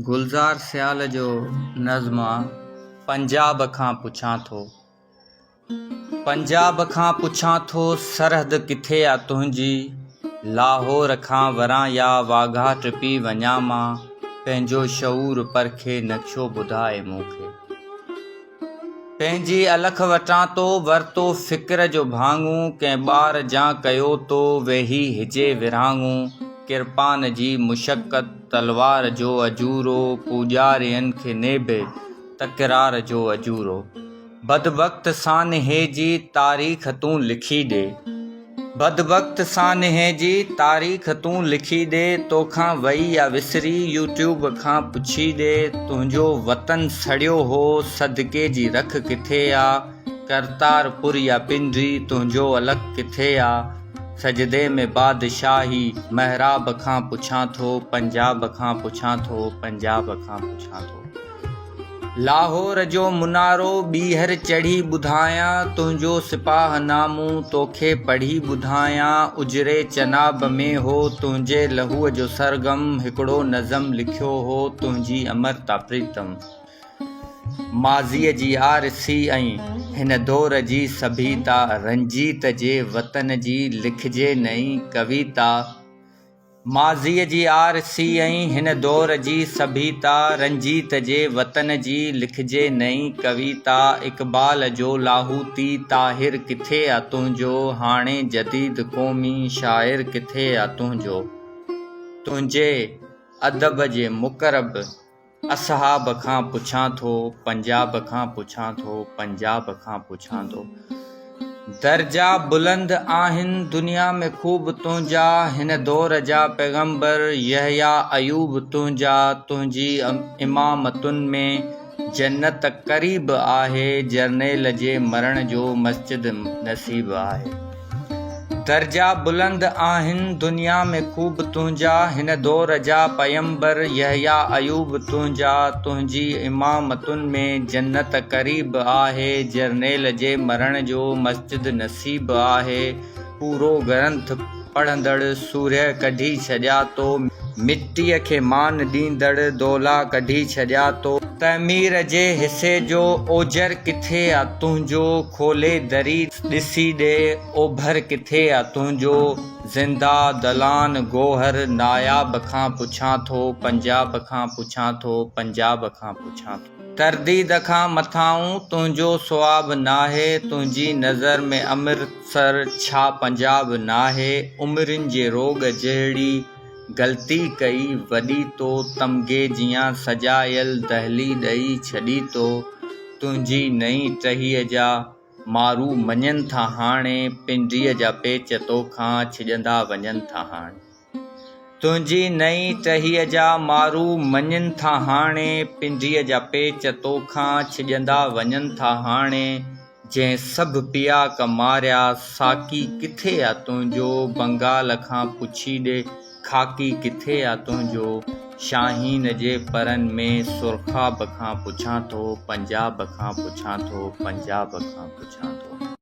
گلزار سيال جو نظم آ پنجاب کان پڇان ٿو. پنجاب کان پڇان ٿو سرحد ڪٿي آ تنهنجي لاهور کان وران يا واگها ٽپي وڃان مان پنهنجو شعور پرکي نقشو ٻڌاء مون کي. پنهنجي الک وٽان تو ورتو فڪر جو ڀاڱو ڪنهن ٻار جان ڪيو تو ويهي هجي ورهاڱو ڪرپان جي مشقت تلوار جو اجورو پوڄارين کي نيبهه تڪرار جو اجورو بدبخت سانحي جي تاريخ تون لکي ڏي. بدبخت سانحي جي تاريخ تون لکي ڏي توکان وئي يا وسري يوٽيوب کان پڇي ڏي تنهنجو وطن سڙيو هو صدقي جي رک ڪٿي آ ڪرتارپور يا پنڊي تنهنجو الک ڪٿي آ سجدي ۾ بادشاهي محراب کان پڇان ٿو پنجاب کان پڇان ٿو پنجاب کان پڇان ٿو. لاهور جو منارو ٻيهر چڙهي ٻڌايان تنهنجو سپاهه نامون توکي پڙهي ٻڌايان اجري چناب ۾ هو تنهنجي لهوء جو سرغم هڪڙو نظم لکيو هو تنهنجي امرتا پريتم ماضيء جي آرسي ۽ هن دور جي سڀيتا رنجيت جي وطن جي لکجي نئين ڪويتا. ماضيء جي آرسي ۽ هن دور جي سڀيتا، رنجيت جي وطن جي لکجي نئين ڪويتا، اقبال جو لاهوتي طاهر ڪٿي آ تنهنجو، هاڻي جديد قومي شاعر ڪٿي آ تنهنجو، تنهنجي ادب جي مقرب اصحاب کان پڇان ٿو، پنجاب کان پڇان ٿو، پنجاب کان پڇان ٿو. درجا بلند آهن دنيا ۾ خوب تنهنجا، هن دور جا پيغمبر يحيٰ ايوب تنهنجا، تنهنجي امامتن ۾ جنت قريب آهي، جرنيل جي مرڻ جو مسجد نصيب آهي. درجا بلند آهن دنيا ۾ خوب تنهنجا، هن دور جا پيمبر يحيٰ ايوب تنهنجا، تنهنجي امامتن ۾ جنت قريب آهي، جرنيل جي مرڻ جو مسجد نصيب آهي، پورو گرنٿ پڙهندڙ سورهيه ڪڍي ڇڏيا تو، مٽيء کي مان ڏيندڙ دولا ڪڍي ڇڏيا تو. تعمير جي حصي جو اوجر ڪٿي آ تنهنجو، کولي دري ڏسي ڏي اوڀر ڪٿي آ تنهنجو، زنده دلان گوهر ناياب کان پڇان ٿو، پنجاب کان پڇان ٿو، پنجاب کان پڇان ٿو. ترديد کان مٿانهون تنهنجو ثواب ناهي، تنهنجي نظر ۾ امرتسر ڇا پنجاب ناهي، عمرين جي روڳ جهڙي غلطي ڪئي وڏي تو، تمغي جيان سجايل دهلي ڏئي ڇڏي تو، تنهنجي نئين ٽهيء جا مارو مڃن ٿا هاڻي، پنڊيء جا پيچ توکان ڇڄندا وڃن ٿا هاڻي. تنهنجي نئين ٽهيء جا مارو مڃين ٿا هاڻي، پنڊيء جا پيچ توکان ڇڄندا وڃن ٿا هاڻي، جنهن سڀ پياڪ ماريا ساقي ڪٿي آ تنهنجو، بنگال کان پڇي ڏي خاڪي ڪٿي آ تنهنجو، شاهين جي پرن ۾ سرخاب کان پڇان ٿو، پنجاب کان پڇان ٿو، پنجاب کان پڇان ٿو.